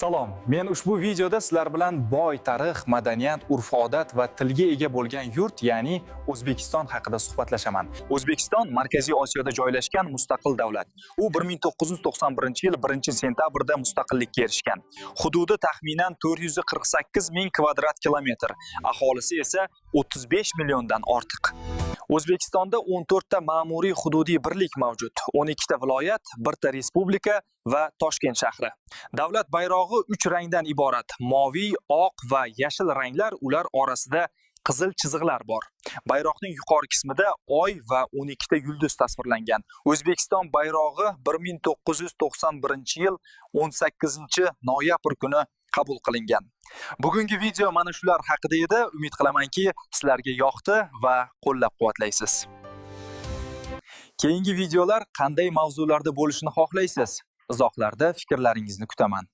Salom. Men ushbu videoda sizlar bilan boy tarix, madaniyat, urf-odat va tilga ega bo'lgan yurt, ya'ni O'zbekiston haqida suhbatlashaman. O'zbekiston Markaziy Osiyoda joylashgan mustaqil davlat. U 1991-yil 1-sentyabrda mustaqillikka erishgan. Hududi taxminan 448 ming kvadrat kilometr, aholisi esa 35 milliondan ortiq. O'zbekistonda 14 ta ma'muriy hududiy birlik mavjud. 12 ta viloyat, 1 ta respublika va Toshkent shahri. Davlat bayrog'i 3 rangdan iborat. Moviy, oq va yashil ranglar, ular orasida qizil chiziqlar bor. Bayroqning yuqori qismida oy va 12 ta yulduz tasvirlangan. O'zbekiston bayrog'i 1991-yil 18 noyabr kuni qabul qilingan. Bugungi video mana shular haqida edi. Umid qilamanki, sizlarga yoqdi va qo'llab-quvvatlaysiz. Keyingi videolar qanday mavzularda bo'lishini xohlaysiz? Izohlarda fikrlaringizni kutaman.